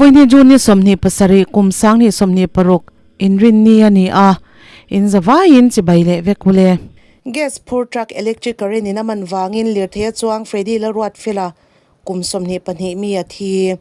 Vawiini June ni 27 kum 2026 inrinni a ni a, in zavaiin chibai leh vek ule. Gas phur truck electric current in a man vangin lirthei a chuang Freddy la ruat fel a, kum 22 mi a thi.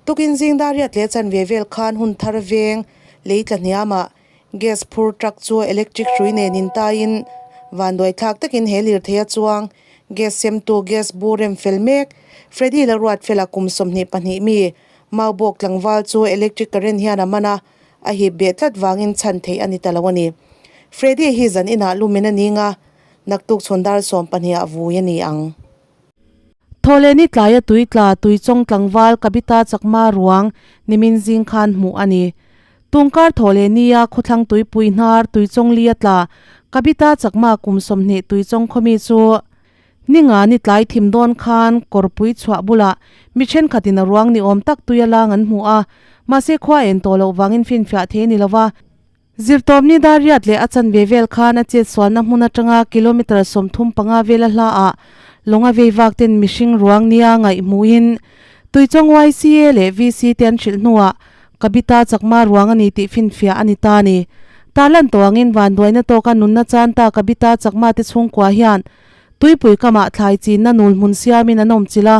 Tukin zing dar riat leh chanve vel khan hun thar veng lei tla hniamah Gas phur truck chu electric hrui nen intaiin vanduai thlak takin he lirthei a chuang. Gas semtu gas bur rem fel mek. Freddy la ruat fela kum 22 mi Maubawk tlangval chu electric current hian a man a, a hip beh tlat vangin chhan theih a ni ta lo a ni. Freddy hi zan inah lumin a ning a, naktuk chhawn dar 12 ah vui a ni ang. Thawhlehni tlaia tui tla tui chawng tlangval Kabita Chakma ruang nimin zing khan hmuh a ni. Tungkar thawhlehnia khawthlang tuipui hnar tui chawng li a tla Kabita Chakma kum 20 tui chawng khawmi chu ninga ni tlai thim dawn khan kawrpui chhuah bulah mi thenkhatin a ruang ni awm tak tui a lang an hmu a, mahse khua en tawh loh vangin finfiah thei a ni lova. Zirtawpni dar riat leh a chanve vel khan a chetsualna hmun atanga kilometre 35 vela hla ah lawng a vei vak ten mihring ruang nia ngaih hmuhin Tuichawng YCA leh VC te an hrilh hnuah Kabita Chakma ruang a ni tih finfiah a ni ta a ni. Tarlan tawh angin vanduaina tawka nunna chan ta Kabita Chakma te chhungkua hian tuipui kamah thlai chinna nul hmun siamin an awm chilh a,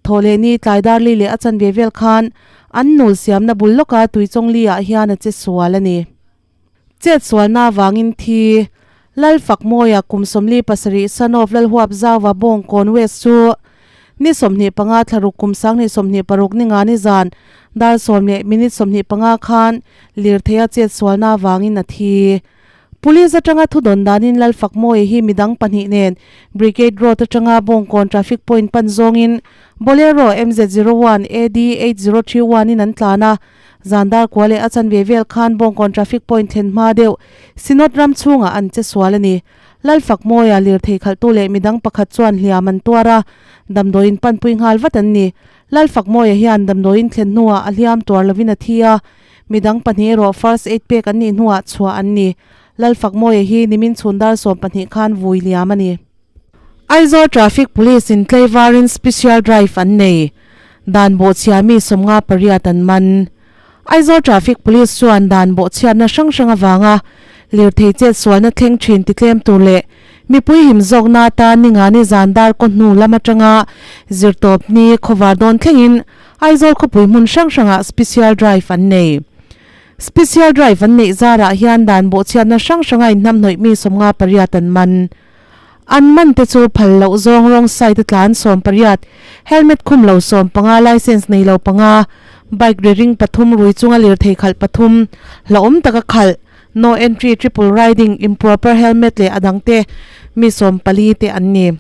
Thaw leh ni tlai dar li leh a chanve vel khan an nul siamna bul lawka tuichawng li ah hian a che sual a ni. Chet sualna avangin thi Lal Fakmawia kum 47 son of Lalhuap Zauva Bawngkawn West chu ni 25 thlaruk kum 2026 ni nga ni zan dar 10 leh minute 25 khan lirthei a chet sualna avangin a thi. Police atanga thudawn danin Lal Fakmawia hi midang pahnih nen Brigade Road atanga Bawngkawn traffic point pan zawngin Bolero MZ01 AD 8031 in an tlan a, zan dar kua leh a chanve vel khan Bawngkawn traffic point thlen hma deuh Synod ram chhungah an che sual a ni. Lal Fakmawia lirthei khalhtu leh midang pakhat chuan hliam an tuar a, damdawiin panpui nghal vat an ni. Lal Fakmawia hian damdawiin thlen hnuah a hliam tuar lovin a thi a, Midang pahnih erawh first aid pek an nih hnuah chhuah an ni. Lalfakmawia hi nimin chhun dar 12 khan vui liam a ni. Aizawl Traffic Police in tlaivarin special drive an nei. Dan bawhchhia mi 58 an man. Aizawl Traffic Police chuan dan bawhchhiatna hrang hrang avanga lirthei chet sualna thleng thin titlem tur leh mipui him zawkna atan ningani zan dar kaw hnu lam atanga zirtawpni khawvar dawn thlengin Aizawl khawpui hmun hrang hrangah special drive an nei. Special drive an neih zarah hian dan bawhchhiatna hrang hranga inhnamhnawih mi 58 an man. An man te chu phal loh zawng rawng side a tlan 18, helmet khum lo 15, licence nei lo panga, bike ri ring pathum, rui chunga lirthei khalh pathum, hlauhawm taka khalh, no entry, triple riding, improper helmet leh a dangte mi 14 te an ni.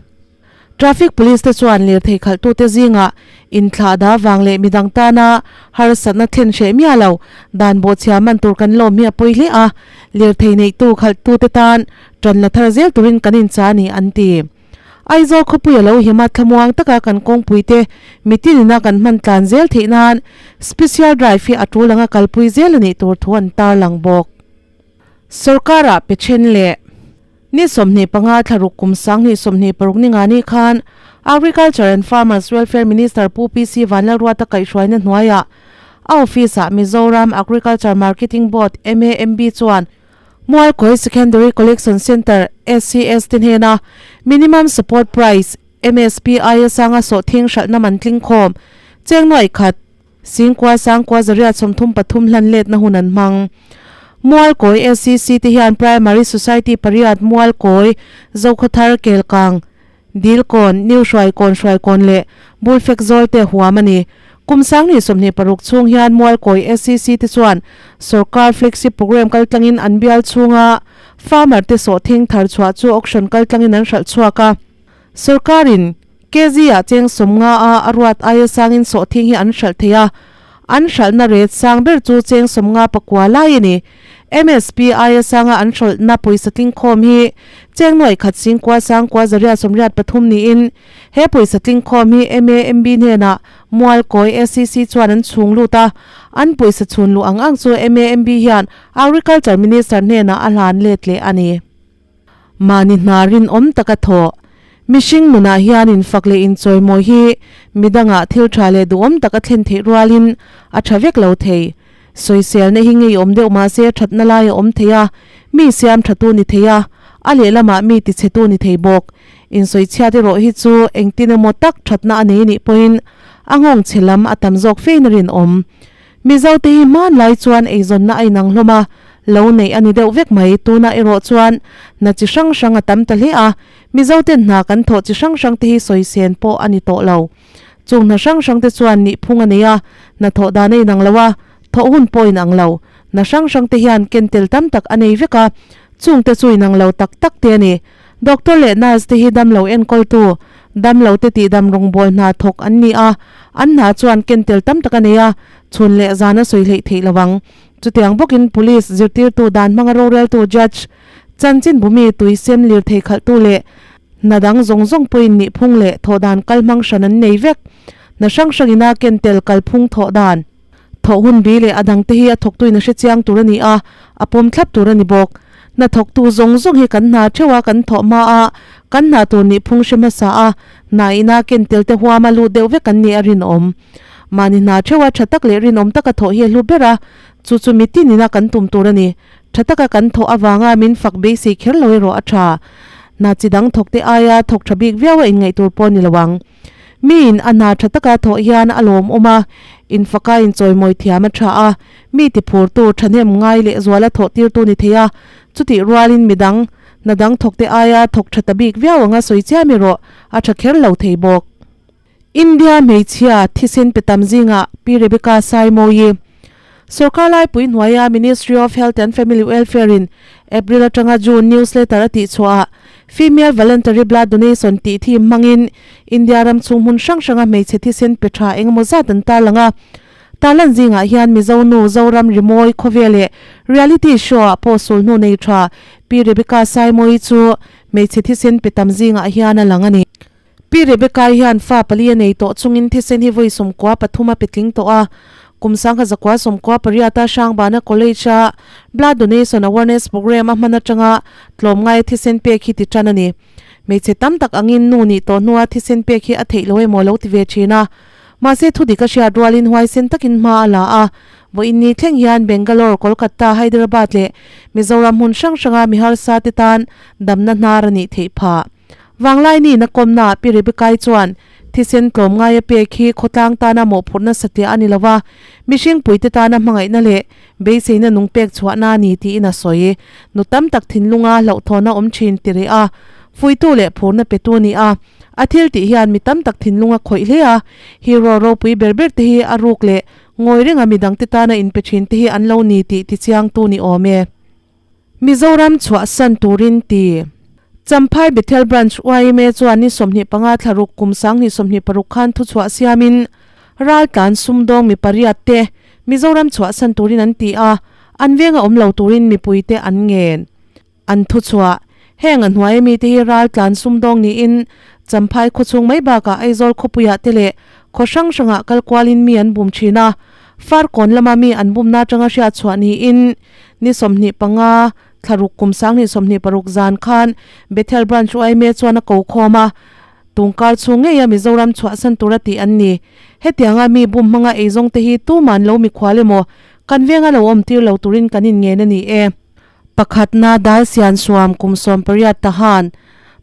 Traffic Police te chuan lirthei khalhtute zingah inthlah da vang leh midang tana harsatna thlen hreh miah lo dan bawhchhia man tur kan lawm hi a pawi hle a, lirthei neihtu khalhtute tan tan la thar zel turin kan incha a ni an ti. Aizawl khawpui a lo him a, thlamuang taka kan kawngpuite mitin ina kan hman tlan zel theih nan Special Drive hi a tul anga kalpui zel a nih tur thu an tarlang bawk. Sorkar-ah pe then leh. Ni 25 thlaruk kum 2026 ni nga ni khan Agriculture and Farmers Welfare Minister Pu PC Vanlalruata kaihhruaina hnuaiah a office-ah Mizoram Agriculture Marketing Board, MAMB, chuan Mualkawi Secondary Collection Centre, SCS, te hnena Minimum Support Price, MSP, aia sanga sawhthing hralhna man tling khawm cheng nuaih khat Singkua Sangkua zariat 33 hlan letna hun an hmang. Mualkawi SCC te hian Primary Society pariat Mualkawi, Zokhawthar, Kelkang, Dilkawn, New Hruaikawn Hruaikawn leh Bulfek zawl te huam a ni. Kum 2026 chhung hian Mualkawi SCC te chuan sorkar flagship program kaltlangin an bial chhunga farmer te sawhthing thar chhuah chu auction kaltlangin an hralh chhuak a. Sorkarin kg ah cheng 50 a a ruat aia sangin sawhthing hi an hralh thei a, an hralhna rate sang ber chu cheng 59 lai a ni. MSP aia sanga an hralhna pawisa tling khawm hi cheng nuaih khat singkua sangkua zariat 83 niin he pawisa tling khawm hi MAMB hnenah Mualkawi SCC chuan an chhung lut a, an pawisa chhun luh ang ang chu MAMB hian Agriculture Minister hnenah a hlan let leh a ni. Mahni hna rinawm taka thawh. Mihring nunah hian infak leh inchawimawi hi midangah thil tha leh duhawm tak a thlen theih rualin a tha vek lo thei. Sawiselna hi ngeiawm deuh mahse a thatna lai a awm thei a, mi siam thatu ni thei a, a lehlamah mi tichhetu ni thei bawk. Insawichhiat erawh hi chu engtin emaw tak thatna a nei nih pawhin a nghawng chhe lam a tam zawk fein a rinawm. Mizote hi hmanlai chuan eizawnna a inang hlawm a, lo neih a ni deuh vek mai. Tunah erawh chuan hna chi hrang hrang a tam ta hle a, Mizoten hna kan thawh chi hrang hrang te hi sawi sen pawh a ni tawh lo. Chung hna hrang hrang te chuan nih phung a nei a, hna thawh dan a inang lo a, thawh hun pawh inang lo. Hna hrang hrang te hian ken tel tam tak a nei vek a, chung te chu inang lo tak tak te a ni. Doctor leh nurse te hi damlo enkawltu, damlo te tihdam rawngbâwl hna thawk an ni a, an hna chuan ken tel tam tak a nei a, chhun leh zan a sawi hleih theih lo ang. Chutiang bawkin police, zirtirtu, dan hmanga roreltu, judge, chanchin bumi, tuisen, lirthei khalhtu leh hna dang zawng zawng pawhin nihphung leh thawhdan kalhmang hran an nei vek. Hna hrang hrangina ken tel kalphung thawhdan, thawh hun bi leh a dangte hi a thawktuin a hre chiang tur a ni a, a pawm thlap tur a ni bawk. Hna thawktu zawng zawng hi kan hna theuh a, kan thawh hma a, kan hna tur nih phung hre hmasa a, hna ina ken tel te huama lut deuh vek an nih a rinawm. Mahni hna theuh a tha tak leh rinawm taka thawh hi a hlu ber a, chu chu mitin ina kan tum tur a ni. Tha taka kan thawh avanga min fak beisei kher lo erawh a tha. Hna chi dang thawk te aia thawk tha bik viau a inngaih tur pawh a ni lo ang. Miin a hna tha taka thawh hian a lawmawm a, infaka inchawimawi thiam a tha a, mi tiphurtu thahnem ngai leh zuala thawh tirtu ni thei a, chutih rualin midang, hna dang thawkte aia thawk tha ta bik viau anga sawi chiam erawh a tha kher lo thei bawk. India hmeichhia thisen pe tam zingah Pi Rebecca Saimawii, Sorkar laipui hnuaia Ministry of Health and Family Welfare in April atanga June newsletter a tihchhuahah Female Voluntary Blood Donation tih theme hmangin India ram chhung hmun hrang hranga hmeichhe thisen pe tha engemaw zat an tarlang a. Tarlan zingah hian Mizo nu Zoram Rimawi khawvel leh reality show ah pawh sulhnu nei tha Pi Rebecca Saimawii chu hmeichhe thisen pe tam zingah hian a lang a ni. Pi Rebecca-i hian fa pali a nei tawh chungin thisen hi vawi 13 a petling tawh a. Kum 1998-a Hrangbana College-a Blood Donation Awareness Programme a hman atanga tlawmngaia thisen pek hi ti tan a ni. Hmeichhe tam tak angin nu nih tawh hnua thisen pek hi a theih lo emaw lo ti ve thin a. Mahse thudik a hriat rualin huaisen takin hma a la a. Vawiin ni thleng hian Bangalore, Kolkata, Hyderabad leh Mizoram hmun hrang hranga mi harsa te tan damna hnar a nih theih phah. Vanglaini na kawmnaah Pi Rebecca-i chuan, Thisen tlawmngaia pek hi khawtlang tana mawhphurhna satliah a ni lo va, mihring puite tana hmangaihna leh beiseina nung pek chhuahna a ni tiin a sawi. Nu tam tak thinlunga hlauhthawna awm thin ti reh a, fuitu leh phurna petu a ni a. A thil tih hian mi tam tak thinlung a khawih hle a, hero ropui ber ber te hi a ruk leh ngawi renga midangte tana inpe thin te hi an lo ni tih tichiangtu ni awm e. Mizoram chhuahsan turin ti. Champhai Bethel Branch yma chuan ni 25 thlaruk kum 2026 khan thuchhuah siamin raltlan sumdawng mi pariat te Mizoram chhuahsan turin an ti a, an venga awm lo turin mipuite an ngen. An thuchhuah, Heng a hnuaia mite hi raltlan sumdawng niin Champhai khawchhung mai bakah Aizawl khawpuiah te leh khaw hrang hrangah kal kualin mi an bum thin a, Farkawn lama mi an bumna atanga hriatchhuah niin Ni 25, thlaruk kum 2026 zan khan Bethel Branch yma chuan a ko khawm a, tungkar chhung ngeia Mizoram chhuahsan tura tih an ni. Hetianga mi bum hmanga eizawng te hi tuman lo mikhual emaw kan venga lo awm tir lo turin kan inngen a ni e. Pakhatna Dal Sian Suam kum 18 Tahan,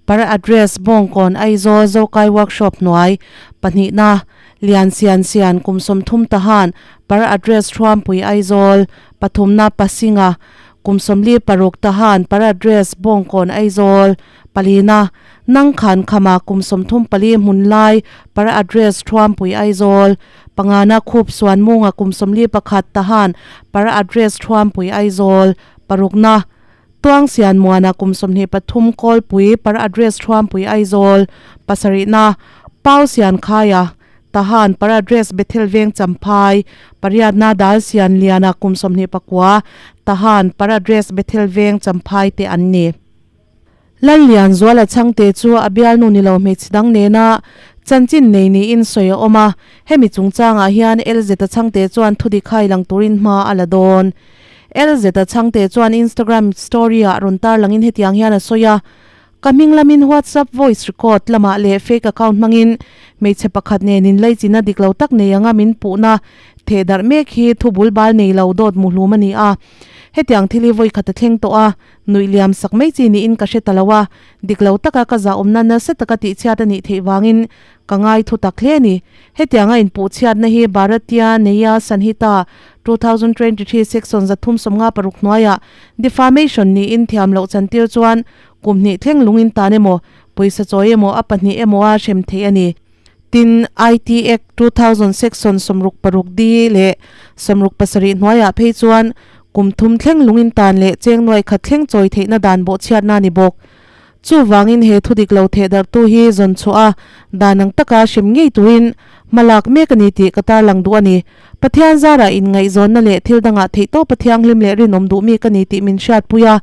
Para Address, Bawngkawn, Aizawl, Zokai Workshop hnuai, Pahnihna, Lian Sian Sian kum 30 Tahan, Para Address, Thuampui, Aizawl, Pathumna, Pasinga kum 46 Tahan, Para Address, Bawngkawn, Aizawl, Palina, Nangkhan Khama kum 34 Hmunlai, Para Address, Thuampui, Aizawl, Pangana, Khup Suanmunga kum 41 Tahan, Para Address, Thuampui, Aizawl, Parukna, Tuang Sian Muana kum 23 Kawlpui, Para Address, Thuampui, Aizawl, Pasarihna, Pau Sian Khaia, Tahan, Para Address, Bethel Veng Champhai, Pariatna, Dal Sian Liana kum 29, Tahan, Para Address, Bethel Veng Champhai te an ni. Lallian Zuala chhangte chu a bialnu ni lo hmeichhe dang nena chanchin nei niin sawi a awm a, hemi chungchangah hian LZ-a chhangte chuan thudik hai lang turin hma a la dawn. LZ-a chhangte chuan Instagram story-ah rawn tarlangin hetiang hian a sawi a, Ka hming lamin WhatsApp voice record lamah leh fake account hmangin hmeichhe pakhat nen inlaichinna dik lo tak nei anga min puhna theh darh mek hi thu bul bal nei lo dawt muhlum a ni a. Hetiang thil hi vawi khat a thleng tawh a, nuih liam sak mai chi niin ka hre ta lo a, dik lo taka ka zahawmna nasa taka tihchhiat a nih theih vangin ka ngai thu tak hle a ni. Hetianga inpuhchhiatna hi Bharatiya Nyaya Sanhita, 2023 Section 356 hnuaiah defamation niin thiam loh chantir chuan kum hnih thleng lungin tan emaw, pawisa chawi emaw a pahnih emaw a hrem theih a ni. Tin, IT Act, 2000 Section 66 D leh 67 hnuaiah phei chuan kum thum thleng lungin tan leh cheng nuai khat thleng chawi theihna dan bawhchhiatna a ni bawk. Chuvangin he thu dik lo thehdarhtu hi zawn chhuah a, dan ang taka hrem ngei turin hma lak mek a ni tih ka tarlang duh a ni. Pathian zarah inngaihzawnna leh thil dangah theihtawpa thianghlim leh rinawm duh mi ka ni tih min hriatpui a.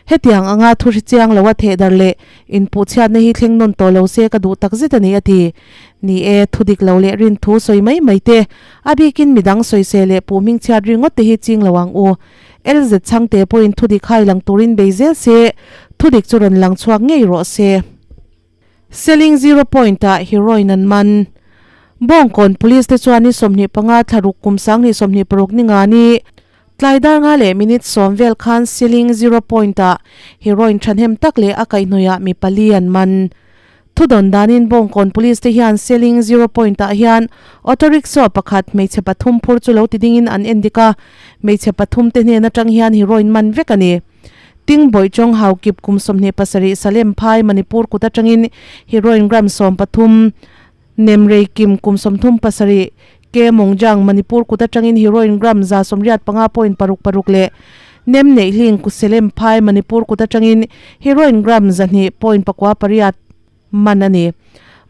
Hetiang anga thu hre chiang loa thehdarh leh inpuhchhiatna hi thleng nawn tawh lo se ka duh tak zet a ni a ti. Ni e, thu dik lo leh rin thu sawi mai mai te, a bikin midang sawisel leh puh hmingchhiat ringawt te hi ching lo ang u. LZ chhangte pawhin thu dik hai lang turin bei zel se, thu dik chu rawn lang chhuak ngei rawh se. Selling Zero Point-ah heroin an man. Bawngkawn Police te chuan ni 25 thlaruk kum 2026 ni nga ni tlai dar nga leh minute sawm vel khan Selling Zero Point-ah heroin thahnem tak leh a kaihhnawihah mi pali an man. Thudawn danin Bawngkawn Police te hian Selling Zero Point-ah hian auto rickshaw pakhat hmeichhe pathum phur chu lo ti dingin an en dik a, hmeichhe pathum te hnen atang hian heroin man vek a ni. Ting Bawihchawng Haukip kum 27 Salem Phai Manipur kut atangin heroin gram 13, Nemrei Kim kum 37 K Mongjang Manipur kut atangin heroin gram 185.66 leh Nem Neihling Kuselem Phai Manipur kut atangin heroin gram 2.48 man a ni.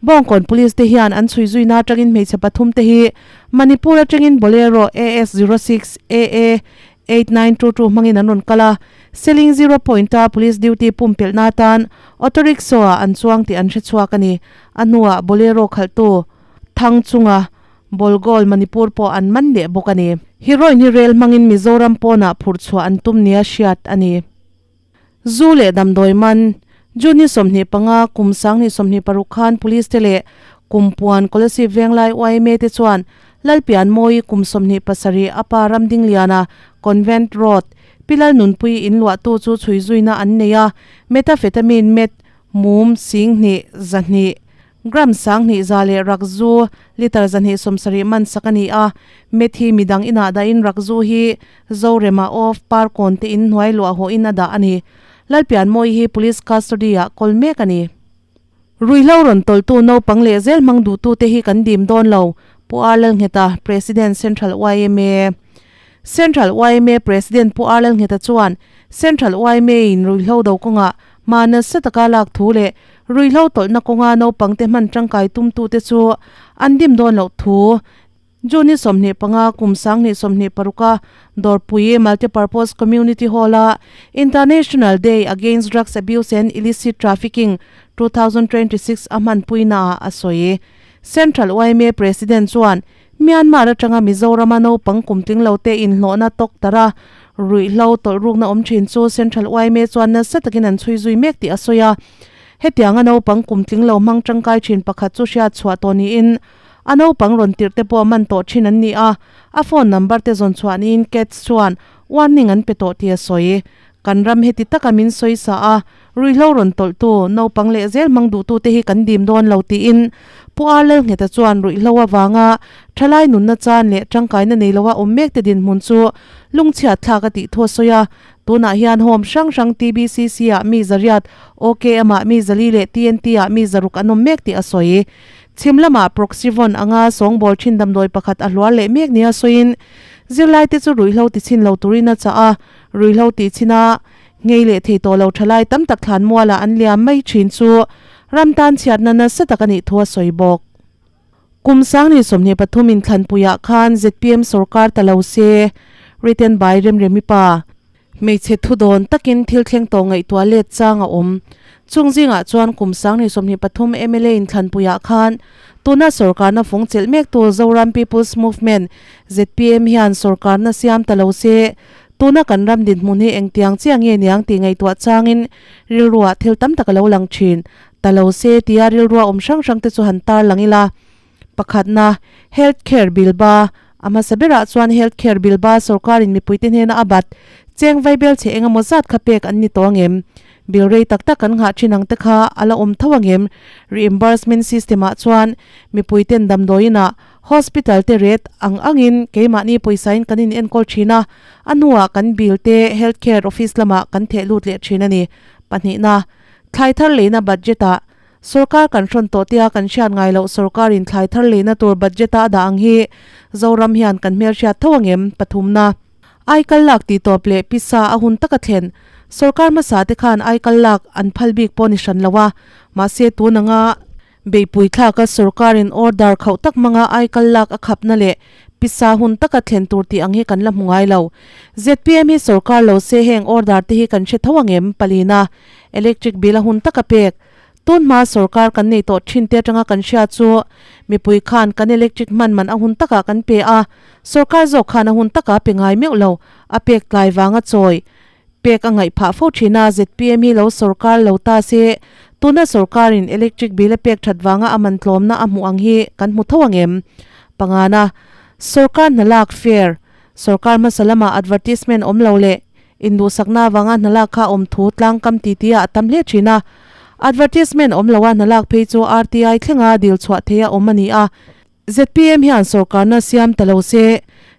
Bawngkawn Police te hian an chhui zuina atangin hmeichhe pathum te hi Manipur atangin Bolero AS 06 AA 8922 hmangin an rawn kal a, Seling Zero Point-a Police duty pumpelhna atan auto rickshaw-ah an chuang tih an hre chhuak a ni. A hnuah Bolero khalhtu Thang chunga Bolgol Manipur pawh an man leh bawk a ni. Heroin hi rel hmangin Mizoram pawnah phurh chhuah an tum nia hriat a ni. Zu leh damdawi man, June ni 25, kum 2026 khan Police te leh Kumpuan Kolasib Venglai yma te chuan Lalpianmawi kum 27 a pa Ramdingliana Convent Road, Pi Lalnunpui in luahtu chu chhui zuina an nei a, Methamphetamine met mum 10,200. Gram 2000 za leh rakzu litre 270 man sak a ni a, met hi midang inah dahin rakzu hi Zorema of Parkawn te in hnuai luah hawhin a dah a ni. Lalpianmawi hi Police custody ah kawl mek a ni. Ruihhlo rawn tawlhtu naupang leh zel hmang duhtute hi kan dim dawn lo, Pu R Lalngheta, President Central yma. Central yma President Pu R Lalngheta chuan Central yma in ruihhlo do kawngah hma nasa taka lak thu leh ruihhlo tawlhna kawnga naupangte hman tangkai tumtute chu an dim dawn loh thu June ni 25 kum 2026 a Dawrpui Multipurpose Community Hall-a International Day Against Drugs Abuse and Illicit Trafficking 2026 a hmanpuinaah a sawi. Central yma President chuan Myanmar atanga Mizorama naupang kum tling lo te inhlawhna tawk tara ruihhlo tawlhrukna awm thin chu Central yma chuan nasa takin an chhui zui mek tih a sawi a. Hetianga naupang kum tling lo hmang tangkai thin pakhat chu hriat chhuah tawh niin a naupang rawn tirh te pawh man tawh thin an ni a, a phone number te zawn chhuah niin Cats chuan warning an pe tawh tih a sawi. Kan ram heti taka min sawi sa a, ruihhlo rawn tawlhtu, naupang leh zel hmang duhtute hi kan dim dawn lo tiin Pu R Lalngheta chuan ruihhlo avanga thalai nunna chan leh tangkaina nei loa awm mekte dinhmun chu lungchhiat thlak a tih thu a sawi a. Tunah hian home hrang hrang TBCC-ah mi zariat, OKM-ah mi zali leh TNT-ah mi zaruk an awm mek tih a sawi. Chhim lamah Proxyvon anga sawngbawl thin damdawi pakhat a hluar leh mek nia sawiin zirlaite chu ruihhlo tichhin lo turin a chah a. Ruihhlo tih china ngei leh thei tawh lo thalai tam tak thlan mualah an liam mai thin chu ram tan chhiatna nasa tak a nih thu a sawi bawk. Kum 2023 inthlanpuiah khan zpm sorkar ta lo se, written by Remremi Pa. Hmeichhe thu dawn takin thil thleng tawh ngaihtuah let chang a awm. Chung zingah chuan kum 2023 mla inthlanpuiah khan tuna sorkarna fung chelh mektu Zoram People's Movement, zpm, hian sorkarna siam ta lo se. Tuna kan ram dinhmun hi engtiang chiah nge niang tih ngaihtuah changin rilruah thil tam tak a lo lang thin. Ta lo se tia rilrua awm hrang hrang te chu han tar lang ila. Pakhatna, Health Care Bill ba, A hmasa berah chuan Health Care Bill ba sorkarin mipuite hnena a bat cheng vaibel chhe eng emaw zat kha pek an ni tawh angem? Bill rei tak tak kan nghah thin ang te kha a la awm tho angem? Reimbursement system ah chuan mipuiten damdawiin ah hospital te rate ang angin keimahni pawisain kan in enkawl thin a, a hnuah kan bill te Health Care Office lamah kan theh lut leh thin a ni. Pahnihna, Thlai thar leina budget ah Sorkar kan hrawn tawh tia kan hriat ngai loh sorkarin thlai thar leina tur budget a dah ang hi Zoram hian kan hmelhriat tho angem? Pathumna, Aikal lak tih tawp leh pisa a hun taka thlen. Sorkar hmasa te khan aikal lak an phal bik pawh ni hran lo a, mahse tun anga beihpui thlaka sorkarin order khauh tak hmanga aikal lak a khapna leh pisa hun taka thlen tur tih ang hi kan la hmu ngai lo. Zpm hi sorkar lo se heng order te hi kan hre tho angem? Palina, Electric bill a hun taka pek. Tun hma sorkar kan nei tawh thin te atanga kan hria chu mipui khan kan electric hman man a hun takah kan pe a, sorkar zawk khan a hun takah pe ngai meuh lo, a pek tlai vanga chawi pek a ngaih phah fo thin a, zpm hi lo sorkar lo ta se tuna sorkarin electric bill a pek that vanga a man tlawmna a hmuh ang hi kan hmu tho ang em? Pangana, sorkar hna lak fair, sorkar hmasa lama advertisement awm lo leh Induhsakna avanga hnalak kha awm thu tlangkam titi ah a tam hle thin a. Advertisement awm loa hnalak phei chu RTI thlenga dil chhuah theia awm a ni a. Zpm hian sorkarna siam ta lo se,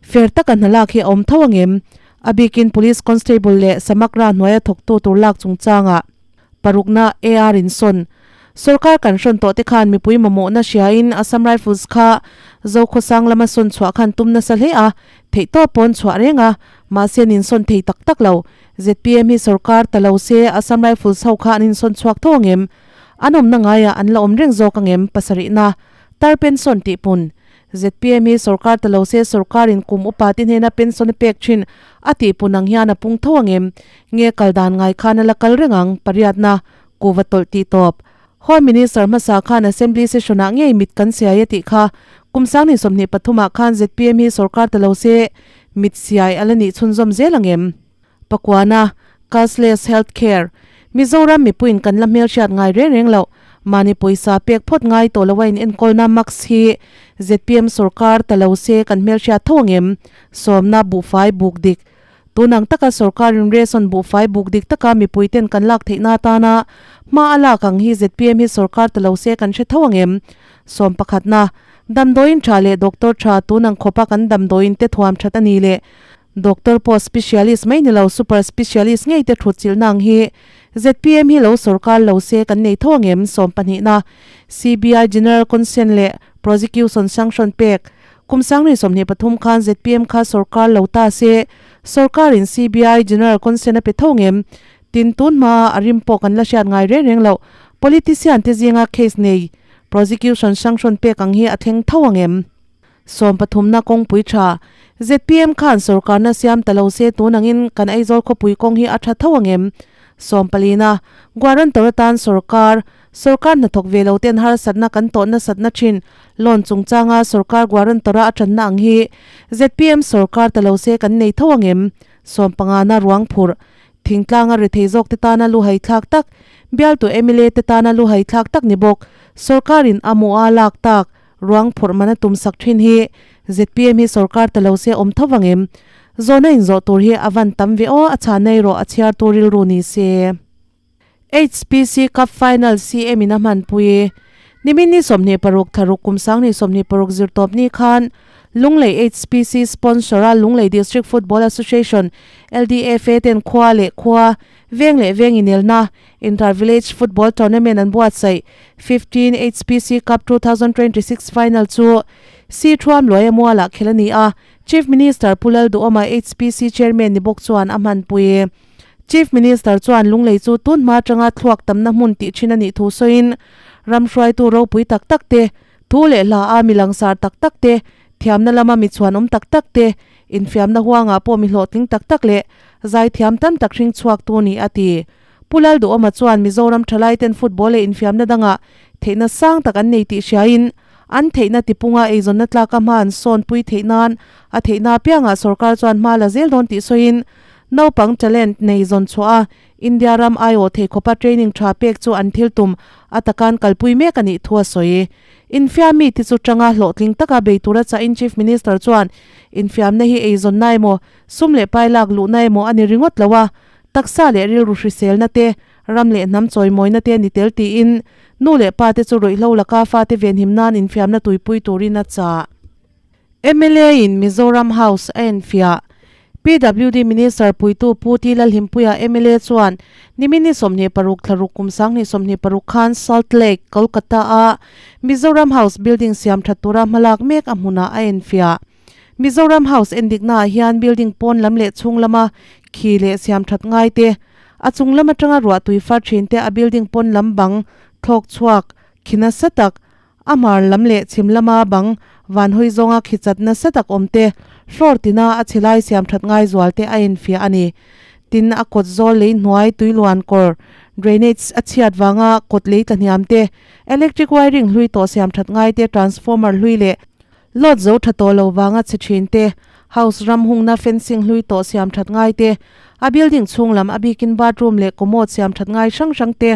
fair taka hnalak hi a awm tho angem? A bikin Police Constable leh Samakra hnuaia thawktu tur lak chungchangah. Parukna AR in sawn. Sorkar kan hrawn tawh te khan mipui mamawhna hriain Assam Rifles kha Zokhawsang lama sawn chhuah khan tum nasa hle a, theihtawp pawn chhuah reng a, mahse an insawn thei tak tak lo. Zpm hi sorkar ta lo se Assam Rifles ho kha an insawn chhuak tho angem? An awmna ngaiah an la awm reng zawk angem? Pasarihna Tar pension tih pun. Zpm hi sorkar ta lo se sorkarin kum upa te hnena pension a pek thin a tih pun ang hian a pung tho angem? Nge kal dan ngai khan a la kal reng ang? Pariatna, Kuva tawlh tih tawp. Home Minister hmasa khan Assembly session ah ngei mit kan siai a tih kha kum sangni 23 ah khan zpm hi sorkar ta lo se mit siai a la nih chhunzawm zel angem? Pakuana, Cashless Health Care, Mizoram mipuiin kan la hmelhriat ngai reng reng loh, mahni pawisa pek phawt ngai tawh loa in enkawlna max hi zpm sorkar ta lo se kan hmelhriat tho angem? Sawmna buhfai buk dik Tun ang taka sorkarin ration buhfai buk dik taka mipuiten kan lak theihna atana hma a lak ang hi zpm hi sorkar ta lo se kan hre tho angem? Sawm pakhatna, Damdawiin tha leh doctor tha tun ang khawpa kan damdawiin te thuam that a ni leh Doctor pawh specialist mai ni lo super specialist ngei te thut chilhna ang hi zpm hi lo sorkar lo se kan nei tho angem? Sawmpahnihna, CBI General Consent leh Prosecution Sanction pek Kum sangri 23 khan zpm kha sorkar lo ta se sorkarin CBI General Consent a pe tho angem? Tin tun hma a rim pawh kan la hriat ngai reng reng loh politician te zinga case nei Prosecution Sanction pek ang hi a thleng tho angem? Sawmpathumna kawngpui tha. Zpm khan sorkarna siam ta lo se tun angin kan Aizawl khawpui kawng hi a tha tho angem? Sawmpalina, Guarantor atan sorkar, sorkar hnathawk ve lo ten harsatna kan tawh nasatna thin loan chungchanga sorkar guarantor-a a tanna ang hi zpm sorkar ta lo se kan nei tho angem? Sawmpangana ruang phurh. Thingtlanga rethei zawk te tana lu haithlak tak, bialtu mla te tana lu haithlak tak ni bawk, sorkarin a mawha lak tak, Ruang phurh mana tum sak thin hi zpm hi sorkar ta lo se awm tho vang em? Zawhna inzawh tur hi a van tam ve aw, a chhan nei rawh a chhiar tur rilru ni se. HPC Cup Final CM in a hmanpui. Nimin ni 26 thlaruk kum 2026 zirtawp ni khan Lunglei HPC sponsor a Lunglei District Football Association, LDFA, ten khua leh khua, veng leh veng inelna Inter Village Football Tournament an buatsaih 15 HPC Cup 2026 final chu Si Thuam Luaia mualah khelh a ni a, Chief Minister Pu Lalduhawma HPC Chairman ni bawk chuan a hmanpui. Chief Minister chuan Lunglei chu tun hma atanga thluak tamna hmun tih thin a nih thu sawiin, ram hruaitu ropui tak tak te, thu leh hla a mi langsar tak tak te, thiamna lama mi chhuanawm tak tak te, infiamna huangah pawh mi hlawhtling tak tak leh zaithiam tam tak hring chhuaktu ni a ti. Pu Lalduhawma chuan Mizoram thalaiten football leh infiamna dangah theihna sang tak an nei tih hriain an theihna tipunga eizawnna tlaka hma an sawnpui theih nan a theihna apiangah sorkar chuan hma la zel dawn tih sawiin Naupang talent nei zawn chhuah a, India ram aiawh thei khawpa training tha pek chu an thil tum a takan kalpui mek a nih thu a sawi. Infiam mite chu tanga hlawhtling taka bei tura chahin Chief Minister chuan infiamna hi eizawnna emaw, sum leh pai lak luhna emaw a ni ringawt lo a, taksa leh rilru hriselna te, ram leh hnam chawimawina te a ni tel tiin nu leh pa te chu ruihhlo laka fate venhim nan infiamna tuipui turin a chah. Mla in Mizoram House a enfiah. PWD Minister puitu Pu T Lalhimpuia mla chuan nimin ni 26 thlaruk kum 2026 khan Salt Lake, Kolkata a Mizoram House building siam that tura hmalak mek a hmunah a enfiah. Mizoram House endiknaah hian building pawn lam leh chhung lama khi leh siam that ngai te, a chung lam atanga ruah tui far thin te a building pawn lam bang thlawk chhuak khi nasa tak A hmar lam leh chhim lama bang van hawi zawnga khi chat nasa tak awm te, floor tina a chhe lai siam that ngai zual te a enfiah a ni. Tin, a kawt zawl lei hnuai tuiluan kawr, drainage, a chhiat vanga kawt lei tla hniam te, electric wiring hlui tawh siam that ngai te, transformer hlui leh load zo tha tawh lo vanga chhe thin te, house ram hungna fencing hlui tawh siam that ngai te, a building chhung lam a bikin bathroom leh commode siam that ngai hrang hrang te,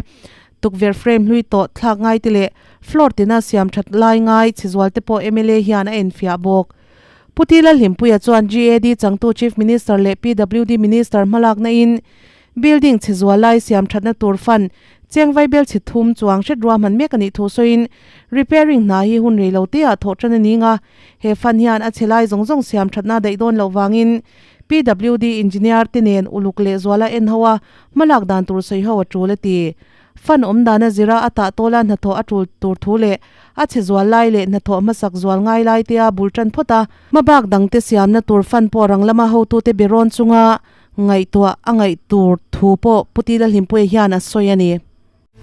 Tukverh frame hlui tawh thlak ngai te leh floor tina siam that lai ngai chhe zual te pawh mla hian a enfiah bawk. Pu T Lalhlimpuia chuan GAD changtu Chief Minister leh PWD Minister hmalakna in building chhe zual lai siam thatna tur fund cheng vaibel chhe thum chuang hret ruahman mek a nih thu sawiin repairing hna hi hun rei lo te ah thawh tan a ning a, he fund hian a chhe lai zawng zawng siam thatna daih dawn loh vangin PWD engineer te nen uluk leh zuala en ho a Hmalak dan tur sawi ho a tul a ti. Fund awm dana zira a tah tawla hnathawh a tul tur thu leh a chhe zual lai leh hnathawh hmasak zual ngai lai tea bul tan phawt a, hmabak dangte siamna tur fund pawh rang lama hotute be rawn chunga ngaihtuah a ngaih tur thu pawh Pu Tila Hlimpuia hian a sawi a ni.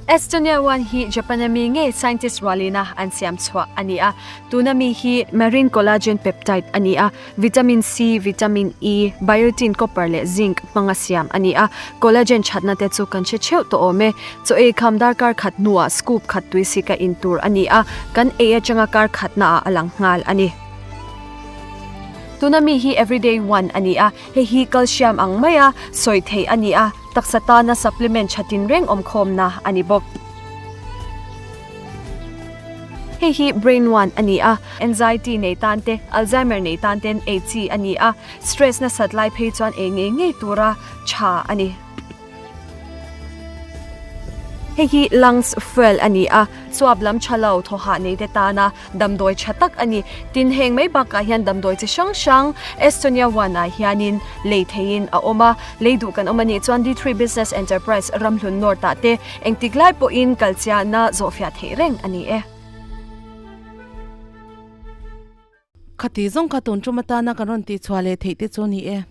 Estonia one hi Japan a mi ngei scientist rualina an siam chhuah a ni a, tuna mi hi marine collagen peptide a ni a, vitamin C, vitamin E, biotin, copper leh zinc hmanga siam a ni a, collagen thatna te chu kan hre theuh tawh awm e. Chaw ei kham darkar khat hnuah scoop khat tui sik a in tur a ni a, kan ei atanga kar khatnaah a lang nghal a ni. Tuna mi hi everyday one a ni a, hei hi calcium ang maia sawi theih a ni a, Taksa tana supplement tha tinreng awmkhawmna a ni bawk. Hei hi Brain One a ni a, anxiety nei tan te, Alzheimer nei tan ten ei chi a ni a, stress nasat lai phei chuan ei ngei ngei tura tha a ni. Hei hi Lungs Fuel a ni a, chuap lam tha lo thawhah nei te tana Damdawi tha tak a ni. Tin, heng mai bakah hian damdawi chi hrang hrang Estonia One ah hianin lei theihin a awm a. Lei duh kan awm a nih chuan D3 Business Enterprise Ramhlun North ah te engtik lai pawhin kalchiahna zawhfiah theih reng a ni e. Khati zawng kha tun tum atana kan rawn tihchhuah leh theih te chu a ni e.